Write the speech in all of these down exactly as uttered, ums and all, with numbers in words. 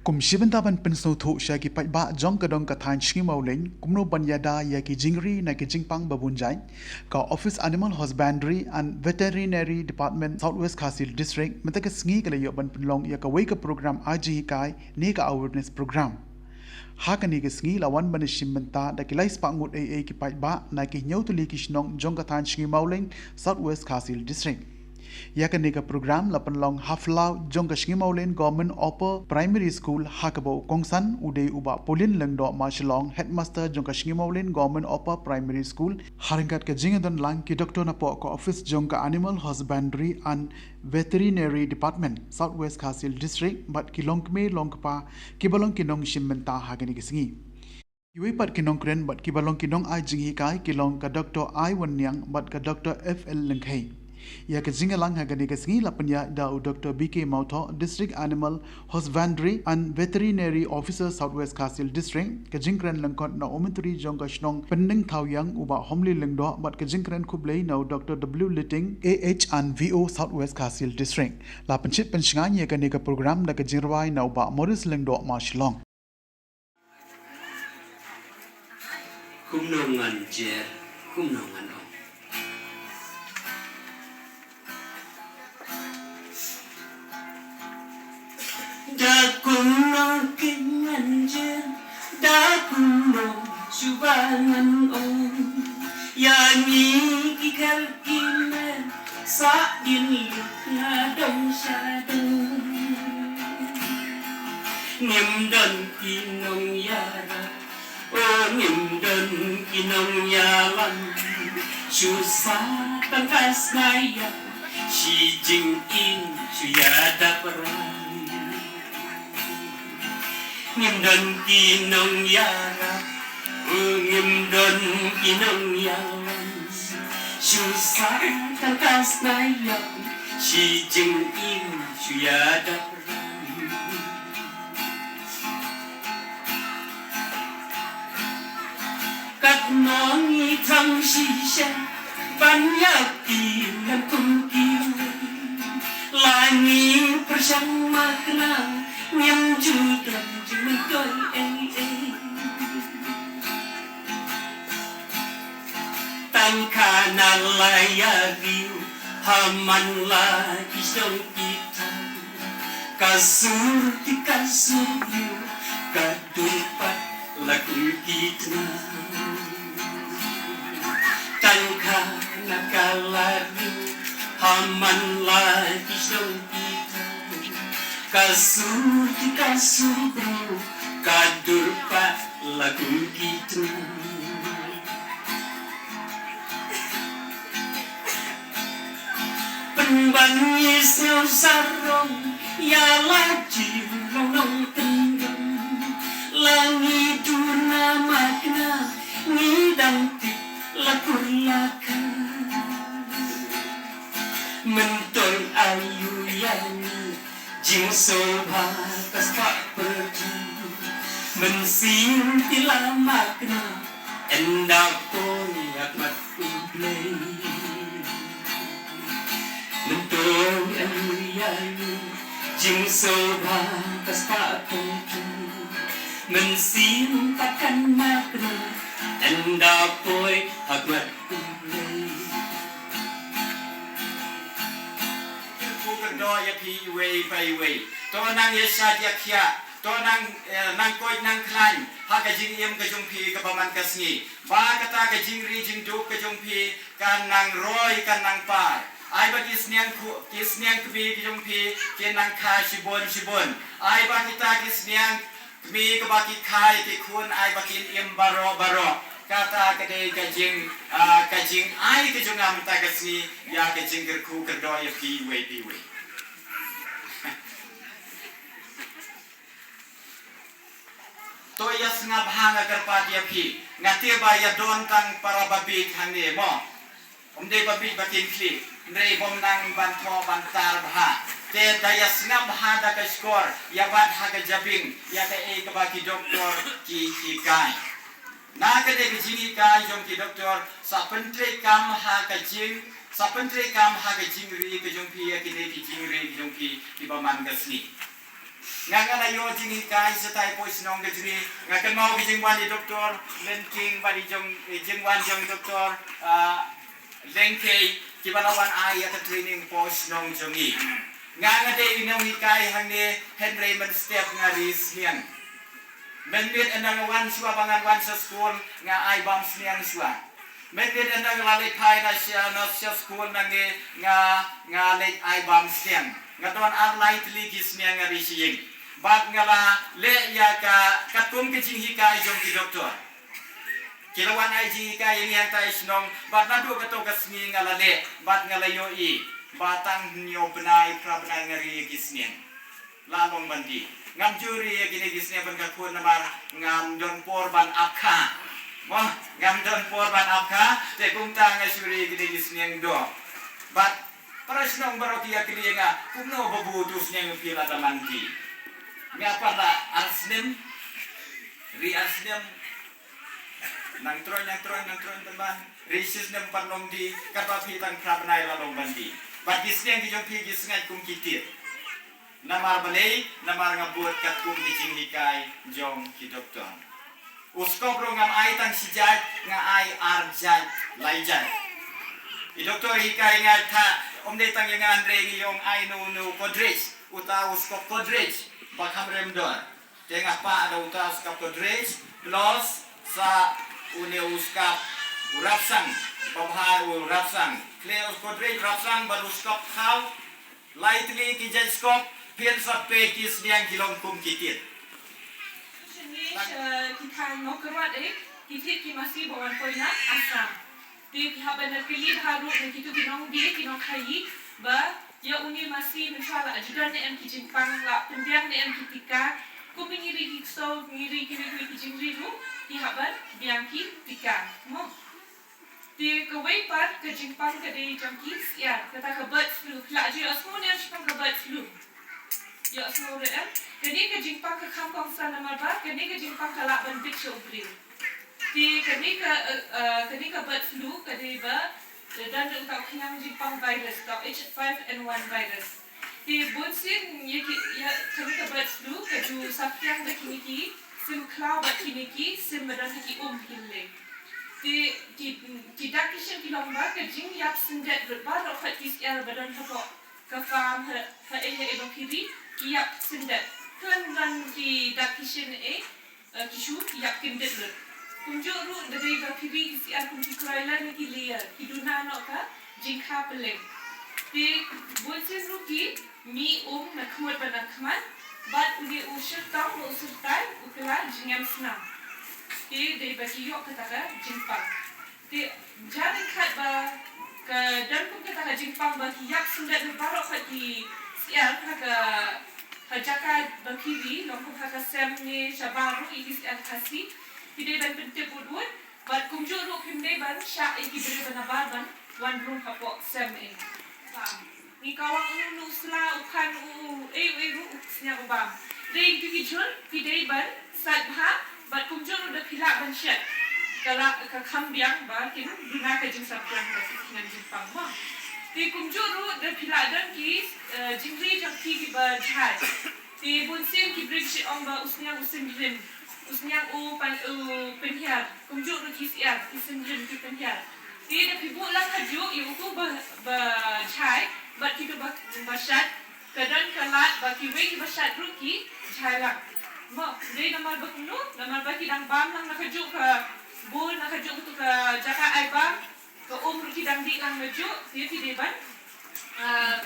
Kum shi bynta ban pynsngewthuh sha ki paidbah jong ka dong ka thaiñ Sngi Mawlein kumno ban ïada ïa ki jingri na ki jingpang babun jait, ka Office Animal Husbandry and Veterinary Department, South West Khasi Hills District, mynta ka sngi ka la ïoh ban pynlong ïa kawei ka program ai jinghikai ne ka awareness program. Ha kane ka sngi la wan ban ïashim bynta da ki lai spah ngut eiei ki paidbah na ki hynñiew tylli ki shnong jong ka thaiñ Sngi Mawlein, South West Khasi Hills District. Ïa kane ka program la pynlong ha phyllaw jong ka Sngi Mawlein Government Upper Primary School, ha kaba u kongsan u dei u Bah Paulin Lyngdoh Mashillong, Headmaster jong ka Sngi Mawlein Government Upper Primary School, ha ryngkat ka jingïadon lang ki doktor napoh ka office jong ka Animal Husbandry and Veterinary Department, South West Khasi Hills District, bad ki longkmie longkpa kiba long ki nongshim bynta ha kane ka sngi. Kiwei pat ki nongkren bad kiba long ki nongai jinghikai ki long ka Doktor Aiwanniang bad ka Doktor F L Lyngkhei. Ïa ka jingïalang ha kane ka sngi la pynïaid da u Doktor B K Mawthoh, District Animal Husbandry and Veterinary Officer, South West Khasi Hills District, ka jingkren lyngkot na u Myntri jong ka shnong Pyndenthawïang u Bah Homly Lyngdoh bad ka jingkren khublei na u Doktor W Liting, A H and V O, South West Khasi Hills District. La pynshit pynshngaiñ ïa kane ka program da ka jingrwai na u Bah Maurice Lyngdoh Mashillong. Kumno ngan jer, kumno ngan ong. Da kumno ki ngan jer, da kumno shuwa ngan ong. Ïa ngi ki khel ki mer, sah dien lut nga dong sha dong. Ngim don ki nongïarap, o ngim don ki nongïalam. Shu sah tang ka sngi ïa, shi jingim shu ïadap ram. Ngim don ki nongïarap, o ngim don ki nongïalam. Shu sah tang ka sngi ïa, shi jingim shu ïadap ram. Katno ngi thang shisha ban ïa ki lem kum kiwei. La ngi pyrshang makna, ngim ju don jingmyntoi ei ei. Tang khana la ïa riewha man la ki shnong ki thaw. Ka sur ti ka sur briew, ka dur pat la kum ki tnat. Tang khana ka la riewha man la ki shnong ki thaw. Ka sur ti ka sur briew, ka dur pat la kum ki tnat. Pynban ngi sngew sarong ïa la jong nongpyndem. La ngi duna makna, ngi dang tip la kur la kha. Myntoi aïu ïa ngi, jingsngewbha ka spah pyrthei. Mynsiem phi la makna, ynda poi ha khmat U Blei. Myntoi aïu ïa ngi, jingsngewbha ka spah pyrthei. Mynsiem pat kan makna, ynda poi ha khmat U Blei. Kyrkhu kyrdoh ïa phi iwei pa iwei. To nang ïa shait ïa khiah. To nang, eh, nang koit nang khlaiñ ha ka jingim ka jong phi kaba man ka sngi. Ba kata ka jingri jingduk ka jong phi kan nang roi kan nang par. Ai ba ki sniang khu-, ki sniang kmie ki jong phi kin nang kha shibun shibun. Ai ba kita ki sniang kmie kaba ki kha ïa ki khun ai ba kin im baroh baroh. Kata ka dei ka jing, ah, ka jingai ka jong nga mynta ka sngi ïa ka jingkyrkhu kyrdoh ïa phi iwei pa iwei. To ïa sngap ha nga kyrpad ïa phi. Nga tip ba ïa don tang para ba bieit hangne mo. Ym dei ba bieit ba kin khlieh. Hynrei bym nang ban thoh ban tar bha. Te da ïa sngap bha da ka shkor, ïa bat ha ka jabieng ïa kaei kaba ki doktor ki hikai. Na kane ka jinghikai jong ki doktor, sa pyntreikam ha ka jing, sa pyntreikam ha ka jingri ka jong phi ïa kine ki jingri ka jong phi kiba man ka sngi. Nga nga la ïoh jinghikai shatai poi shnong Kajri. Nga kynmaw ki jingwan i doktor Lenking bad i jong, i jingwan jong doktor, ah, Lengkei kiba la wan ai ïa ka training poi shnong jong i. Nga nga dei i nonghikai hangne hynrei mynstep nga ri sniang. Mynmiet ynda nga wan shuwa ba ngan wan sha skul nga ai bam sniang shuwa. Mynmiet ynda nga la leit phai na sha, na sha skul nangne nga, nga leit ai bam sniang. Nga don ar lai tylli ki sniang nga ri sha ïing. Bad nga la leh ïa ka katkum ka jinghikai jong ki doktor. Ki la wan ai jinghikai ïa ngi hangtai shnong bad naduh kato ka sngi nga la leh bad nga la ïohi ba tang hynñiew bnai phra bnai nga ri ïa ki sniang. La long ban die. Ngam ju ri ïa kine ki sniang ban ka khun namar ngam don por ban ap kha. Mo, ngam don por ban ap kha, te kumta nga shu ri ïa kine ki sniang doh. Bad para shnong baroh ki ïa kylli ïa nga, kumno babu utu sniang phi la da man die. Nga pat la ar snem, ri ar snem, nang troiñ, nang troiñ, nang troiñ tymmen, ri shi snem pat long die, katba phi tang phra bnai la long ban die. Bad ki sniang ki jong phi ki sngaid kum ki tied. Namar balei, namar nga bud katkum ki jinghikai jong ki doktor. U skop ruh ngam ai tang shi jait, nga ai ar jait, lai jait. I doktor hikai nga ta, ym dei tang ïa nga hynrei ngi ong ai no no Godrej, uta u skop Godrej ba kham rem dor. Te nga pah da uta u skop Godrej, plus sa une u skop u Rapsang, babha u Rapsang. Khleh u Godrej, Rapsang bad u skop khaw, lai tylli ki jait skop, phin sa peit ki sniang ki long kum ki tied. Shane sha ki thaiñ Mawkyrwat, eh, ki thied ki masi ba wan poi na Assam. Te ki hap ban da kylli bha ruh na kitu ki nongdie ki nongkhaii ba ïa une masi mynta la ju don ne em ki jingpang, la pynbiang ne em ki tika. Kumba ngi ri ki ksew, ngi ri kiwei kiwei ki jingri ruh, ki hap ban biang ki tika. Mo. Te kawei pat ka jingpang ka dei jong ki syiar, kata ka bird flu. Phi la ju ïohsngew ne em shaphang ka bird flu? Ïohsngew ruh em? Kane ka jingpang ka kham kongsan namar ba kane ka jingpang ka lah ban bit sha u briew. Te kane ka, eh, eh, kane ka bird flu ka dei ba, eh, don da uta u khñiang jingpang virus, uta u H five N one virus. Te bunsien ïa ki, ïa kane ka bird flu ka ju saphriang da kine ki sim khlaw bad kine ki sim ba don ha ki um hi lei. Te ki, ki dak ki shin ki long ba ka jingïap syndet ruh baroh khoit ki syiar ba don hapoh ka farm ha, ha ei ha ei ba phi ri ki ïap syndet. Khlem don ki dak ki shin ei, eh, ki shu ïap kyndit lut. Kumjuh ruh da dei ba phi ri ki syiar kum ki kroiler ne ki layer, ki duna noh ka jingkha pylleng. Te bunsien ruh ki mih um na khmut bad na khmat, bad une u shyrtong bad u shyrtai u kylla jingem snam. Te dei ba ki ïoh kata ka jingpang. Te jar ryngkat ba ka don kum kata ka jingpang ba ki ïap syndet baroh khoit ki syiar ha ka, ha jaka ba phi ri, long kum ha ka sem ne shabar ruh ïa ki syiar Khasi. Phi dei ban pyntip ud ud bad kumjuh ruh phim dei ban shah ïa ki briew ba nabar ban wan rung hapoh sem ei. Ngi kawang uno uno u sla, u khan, u, u, ei, u, ei ruh u sniang u bam. Dei ïa ki jhur phi dei ban sait bha bad kumjuh ruh da phi lah ban shet. Ka lah ka kham biang ba kin duna ka jingsaphriang ka khñiang jingpang mo. Te kumjuh ruh da phi lah don ki, eh, jingri jong phi kiba jhai. Te bunsien ki briew ki ong ba u sniang u synrim, u sniang u pan, u pynhiar. Kumjuh ruh ki syiar, ki synrim, ki pynhiar. Te da phi buh lang hajuh ïa utu ba, ba jhai bad kitu ba, ba shait, ka don ka lad ba kiwei kiba shait ruh ki jhai lang. Mo, dei namar ba kumno, namar ba ki dang bam lang na kajuh ka bul, na kajuh katu ka jaka ai bam, ka um ruh ki dang dih lang najuh, te phi dei ban, ah,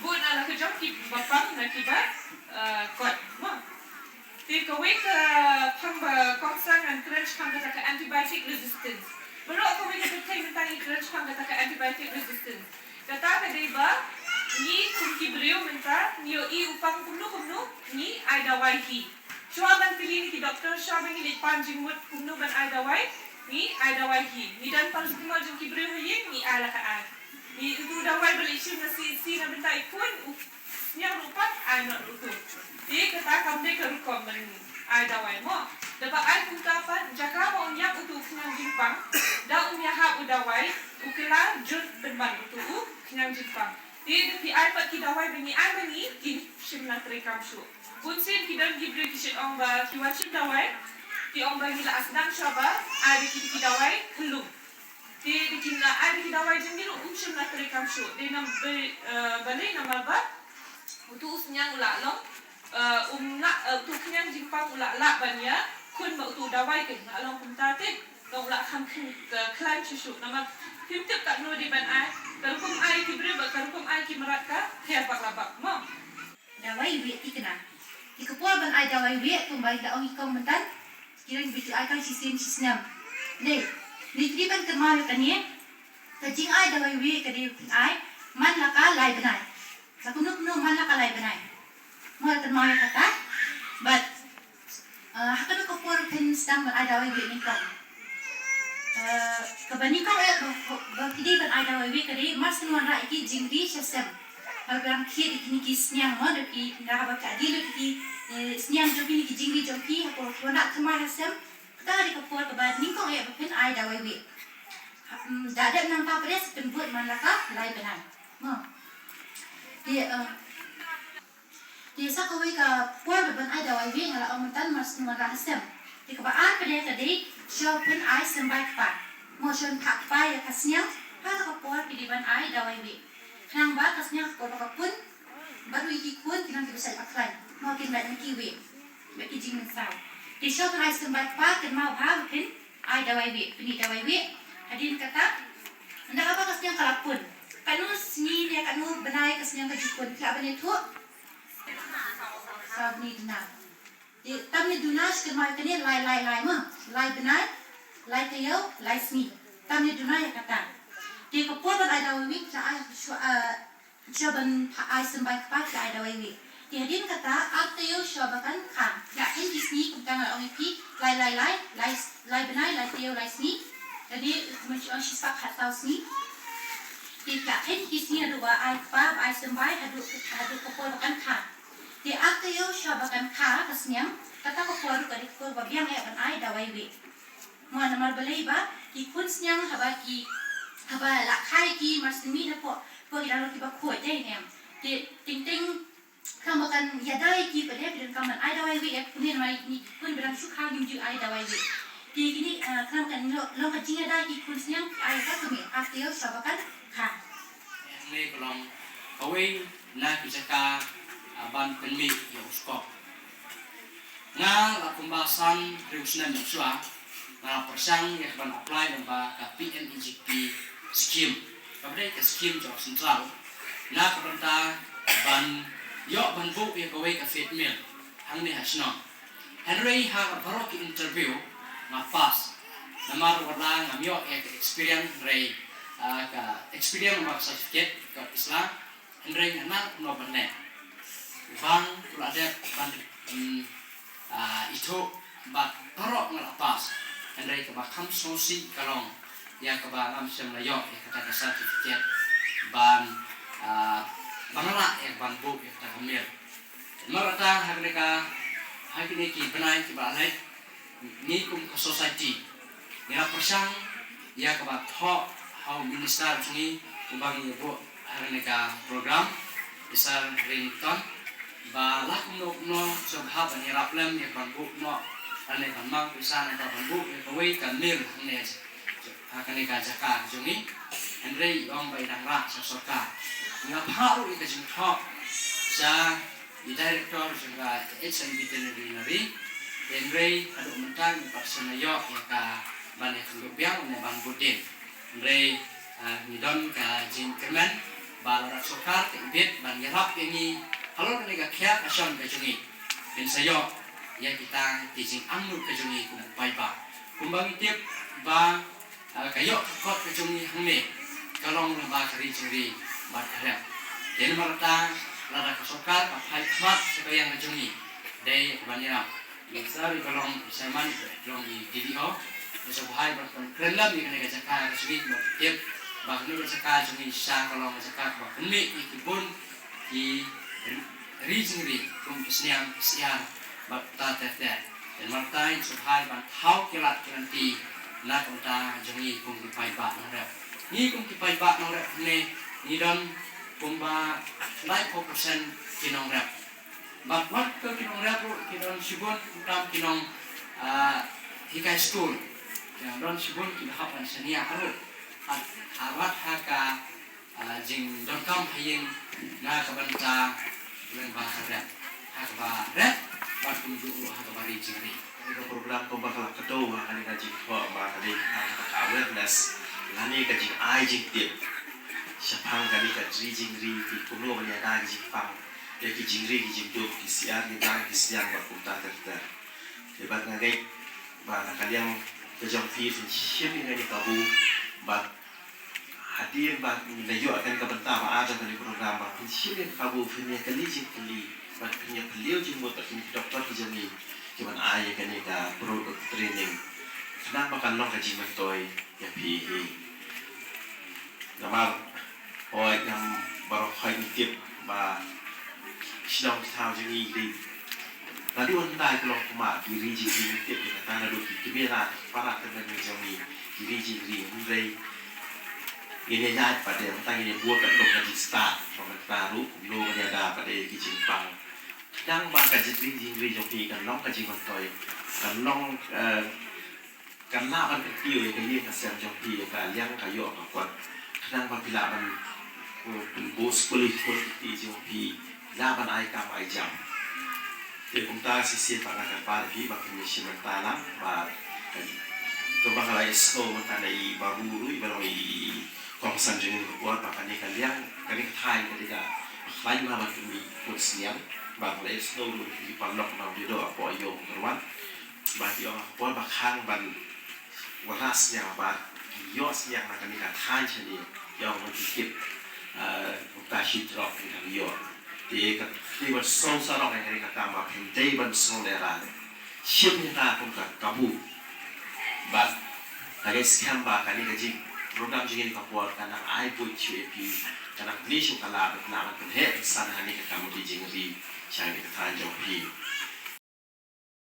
bud na la ka jong kiba pang na kiba, ah, kot. Mo. Te kawei ka phang ba kongsan ngan kren shaphang kata ka antibiotic resistance. Baroh kawei ka pyrthei mynta ngi kren shaphang kata ka antibiotic resistance. Kata ka dei ba ngi kum ki briew mynta ngi ïohi u pang kumno kumno ngi ai dawai hi. Shuwa ban kylli na ki doktor, shuwa ban ngi leit pan jingmut kumno ban ai dawai, ngi ai dawai hi. Ngi don paracetamol jong ki briew ha ïing, ngi ai la ka ai. Ngi utu dawai ba leit shim na C H C na bynta i khun, u sniang ruh pat ai noh ruh utu. Te kata kam dei ka rukom ban ai dawai mo. Da ba ai kumta pat, jaka ba un ïap utu u khñiang jingpang, da un ïahap u dawai, u kylla jur pynban utu u khñiang jingpang. Te da phi ai pat ki dawai ba ngi ai ma ngi, kin shim na treikam shuh. Bun sien ki don ki briew ki shait ong ba ki wa shim dawai, ki ong ba ngi la sdang shuwa ba ai da ki, ki dawai khyllung. Te da ki la ai da ki dawai jong ngi ruh um shym la trei kam shuh. Dei nam ba, eh, balei namar ba utu u sniang u la long, eh, um la, eh, utu u khñiang jingpang u la lah ban ïa khun ba utu u dawai, te la long kumta te. Long u la kham khlaiñ shuh shuh. Namar phim tip katno dei ban ai, ka rukom ai ki briew bad ka rukom ai ki mrad ka pher bak la bak mo. Dawai wieh thikna. Te ka por ban ai dawai wieh kumba la ong i kong mynta, ki don ba ju ai tang shisien shisnem. Dei, dei ki dei ban kynmaw ïa kane, ka jingai dawai wieh ka dei ban ai man la ka lai bnai. Sa kumno kumno man la ka lai bnai. Mo, kynmaw ïa kata. Bad, ah, ha kano ka por phin sdang ban ai dawai wieh nyngkong? Ah, kaba nyngkong eh ba, ba ki dei ban ai dawai wieh ka dei mar shu wanrah ïa ki jingri sha sem. Haba phi dang thied ïa kine ki sniang mo, da phi, haba phi dih lut ïa ki, eh, sniang jong phi, ki jingri jong phi, ha por phi wanrah thymmai ha sem. Kata ka dei ka por kaba nyngkong eh ba phin ai dawai wieh. Ha, mm, da dep nangta pat sa pynbud man la ka lai bnai. Mo. Te, eh, Te sa kawei ka por ba ban ai dawai wieh nga la ong mynta mar shu wanrah ha sem. Te kaba ar pat ka dei shuwa phin ai symbai kpa. Mo, shuwa phin phah kpa ïa ka sniang, ha kata ka por phi dei ban ai dawai wieh. Khnang ba ka sniang ka por ba ka pun, bad ruh ïa ki khun ki long kiba shait ba khlaiñ. Mo, kin lait na kiwei bad ki jingmynsaw. Te shuwa phin ai symbai kpa, kynmaw bha ba phin ai dawai wieh, phin ïoh dawai wieh. Hadien kata, ynda haba ka sniang ka la pun, katno sngi ne katno bnai ka sniang ka ju pun, phi lah ban ïathuh? Saw bnai duna. Te tam ne duna, shi kynmaw kane, lai lai lai mo. Lai bnai, lai taïew, lai sngi. Tam ne duna ïa kata. Te ka por ban ai dawai wieh, phi lah ai shuwa, ah, shuwa ban phah ai symbai kpa, phi lah ai dawai wieh. Te hadien kata, ar taïew shuwa ba kan kha, phi lah kheiñ ki sngi kumta nga la ong ïa phi, lai lai lai, lai, lai bnai, lai taïew, lai sngi. Te dei kumba shu ong shispah khatsaw sngi. Te phi lah kheiñ ki sngi haduh ba ai kpa, ba ai symbai, haduh, haduh ka por ba kan kha. Te ar taïew shuwa ba kan kha ka sniang, kata ka por ruh ka dei ka por ba biang eh ban ai dawai wieh. Mo, namar balei ba ki khun sniang haba ki, haba la kha ïa ki mar shu mih na pdeng, pdeng ki dang long kiba khuid, dei ne em. Te teng teng khnang ba kan ïada ïa ki pat, dei phi donkam ban ai dawai wieh ïa ki khun, namar kine ki khun ba dang shu kha ngim ju ai dawai wieh. Te kine, ah, khnang ba kan long, long ka jingïada ïa ki khun sniang, ai ïa ka kmie ar taïew shuwa ba kan kha. Hangne ka long kawei na ki jaka, ah, ban pynmih ïa u skop. Nga la kumba san hynriew snem mynshuwa, nga la pyrshang ïa ka ban apply lyngba ka P M E G P scheme. Kaba dei ka scheme jong central, na ka bynta ban ïoh ban buh ïa kawei ka feed mill hangne ha shnong. Hynrei ha baroh ki interview nga pass. Namar wat la ngam ïoh ïa ka experience, hynrei, ah, ka experience namar certificate ka isla. Hynrei nga nang kumno ban leh. Bang u la dep ban, mm, ah, ithuh bad baroh nga la pass. Hynrei kaba kham sngewsih ka long ïa kaba ngam shym la ïoh ïa kata ka certificate ban, ah, ban lah ïa ban buh ïa kata ka mill. Namar kata ha kane ka, ha kine ki bnai kiba la leit, ngi kum ka society ngi la pyrshang ïa kaba thoh ha u minister jong ngi uba ngi buh ha kane ka program, i Sir Rington, ba la kumno kumno sngewbha ban ïarap lem ïa ban buh noh lane ban mang pisa na ka ban buh ïa kawei ka mill hangne ha kane ka jaka jong ngi. Hynrei i ong ba i dang rah sha sorkar. Nga phah ruh ïa ka jingthoh sha i director jong ka H and Veterinary. Hynrei haduh mynta ngim pat shym la ïoh ïa ka ban ïakynduh biang ne ban bud dien. Hynrei, ah, ngi don ka jingkyrmen ba lada ka sorkar ka ibit ban ïarap ïa ngi halor kane ka khiah ka shon ka jong ngi, ngin sa ïoh ïa kita ki jingangnud ka jong ngi kum u paidbah. Kumba ngi tip ba, ah, ka ïoh ka kot ka jong ngi hangne ka long lyngba ka ri jingri bad ka rep. Te namar kata lada ka sorkar ka phai khmat sha ka ïing ka jong ngi, dei ka ban ïarap. Ïa sar i ba long i chairman, i ba long i D D O, i sngewbha i ban pynkren lem ïa kane ka jaka ka jong ngi, kumba ngi tip ba kane ka jaka jong ngi shisha ka long ka jaka kaba pynmih ïa ki bun ki ri jingri kum ki sniang, ki syiar bad kumta ter ter. Te namar kata ngi sngewbha ban thaw ki lad ki lynti na ka bynta jong ngi kum ki paidbah nongrep. Ngi kum ki paidbah nongrep hangne ngi don kumba laiphew percent ki nongrep. Bad wat ko ki nongrep ruh ki don shibun, ki nong, ah, hikai skul. Ki don shibun ki hap ban shaniah ruh. Bad ha wat ha ka, ah, jingdonkam ha ïing na ka bynta lyngba ka rep. Ha kaba rep bad kumjuh ruh ha kaba ri jingri. Kane ka program kumba ka la kdew ha kane ka jingthoh ba ka dei ka awareness lane ka jingai jingtip shaphang kane ka ri jingri, ki kumno ban ïada ki jingpang ïa ki jingri ki jingdup, ki syiar ki blang ki sliang bad kumta ter ter. Te bad nga ngeit ba na ka liang ka jong phi phin shim ïa kane ka kabu bad hadien ba ngi la ïoh kane ka bynta ba ar jong kane ka program ba phin shim ïa ka kabu, phin ïa kylli jingkylli bad phin ïa phylliew jingmut bad kine ki doktor ki jong ngi ki ban ai ïa kane ka product training khnang ba kan long ka jingmyntoi ïa phi hi. Namar hooid ngam baroh hooid ngi tip ba shnong thaw jong ngi dei naduh hyndai ka long kumba ki ri jingri, ngi tip ïa kata, naduh ki kmie na para tymmen jong ngi ki ri jingri, hynrei ngin ïa ïaid pat de, mynta ngin ïa bud pat kum ka jingstad ba mynta ruh kumno ban ïada pat de ki jingpang khnang ba ka jingri jingri jong phi kan long ka jingmyntoi, kan long, eh, kan lah ban kyntiew ïa ka ïing ka sem jong phi, ïa ka liang ka ïoh ka kot, khnang ba phi lah ban, eh, pynbor skul ïa ki khun ki kti jong phi, lah ban ai kam ai jam. Te kumta shisien pat nga kyrpad ïa phi ba phin ïa shim bynta lang ba, eh, kumba nga la ïohsngew mynta na i Babu ruh iba long i kongsan jong ngi ka por ba kane ka liang kane ka thaiñ ka dei ka khlaiñ ba ban pynmih pun sniang, ba nga la ïohsngew ruh i paralok na u Diedo hapoh ïew Kyrwan ba ki ong ha ka por ba khang ban wanrah sniang ba ki ïoh sniang na kane ka thaiñ shane, ki ong ban ki kit, eh, kumta shi trok ki dang ïoh. Te ka dei ban sngew sarong ïa kane ka kam ba phin dei ban sngew lehrain. Shim ïa ka kum ka kabu. Bad nga ngeit skhem ba kane ka jing program jong ngi ka por kan nang ai buit shuh ïa phi, kan nang plie shuh ka lad, kan nang pynheh pynsan ha kane ka kam ka jingri sha kane ka thaiñ jong phi.